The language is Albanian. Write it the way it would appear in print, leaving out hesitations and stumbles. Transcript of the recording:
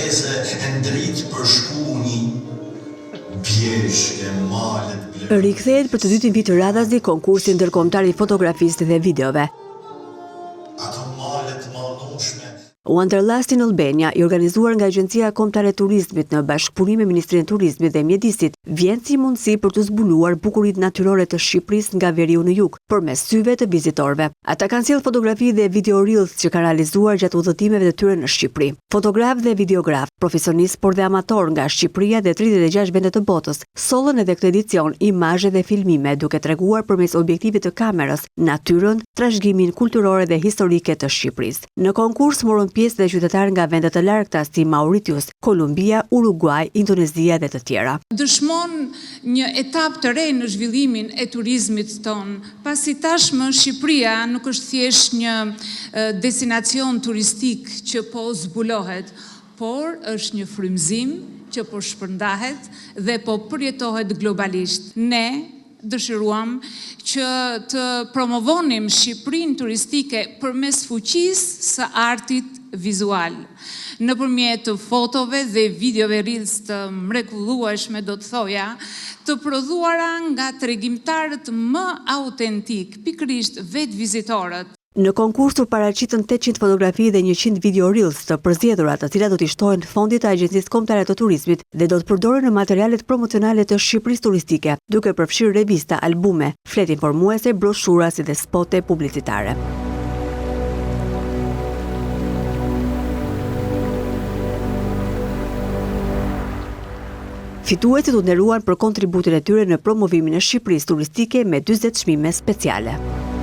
rreze e n'dritë përshku një bjeshkë e malet blerë. Rikthehet për të dytin vit radhazi konkursi ndërkombëtar i fotografisë dhe videove. Ato male të mallnushme. Wanderlust in Albania, i organizuar nga Agjencia Kombëtare e Turizmit në bashkëpunim me Ministrinë e Turizmit dhe Mjedisit, vjen si mundësi për të zbuluar bukuritë natyrore të Shqipërisë nga veriu në jug, përmes syve të vizitorëve. Ata kanë sjellë fotografi dhe video reels që kanë realizuar gjatë udhëtimeve të tyre në Shqipëri. Fotografë dhe videografë, profesionistë por dhe amatorë nga Shqipëria dhe 36 vende të botës, sollën edhe këtë edicion imazhe dhe filmime duke treguar përmes objektivit të kamerës natyrën, trashëgiminë kulturore dhe historike të Shqipërisë. Në konkurs morën pjesë dhe qytetarë nga vende të largëta si Mauritius, Kolumbia, Uruguaj, Indonezia dhe të tjera. Dëshmon një etapë të re në zhvillimin e turizmit tonë, pasi tashmë Shqipëria nuk është thjesht një destinacion turistik që po zbulohet, por është një frymëzim që po shpërndahet dhe po përjetohet globalisht. Ne dëshiruam që të promovonim Shqipërinë turistike përmes fuqisë së artit vizual. Nëpërmjet fotove dhe videove reels të mrekullueshme do të thoja, të prodhuara nga tregimtarët më autentikë, pikërisht vetë vizitorët. Në konkurs u paraqitën 800 fotografi dhe 100 video reels të përzgjedhura, të cilat do t'i shtohen fondit të Agjencisë Kombëtare të Turizmit dhe do të përdoren në materialet promocionale të Shqipërisë turistike, duke përfshirë revista, albume, fletë informuese, broshura si dhe spote publicitare. Fituesit u nderuan për kontributin e tyre në promovimin e Shqipërisë turistike me 40 çmime speciale.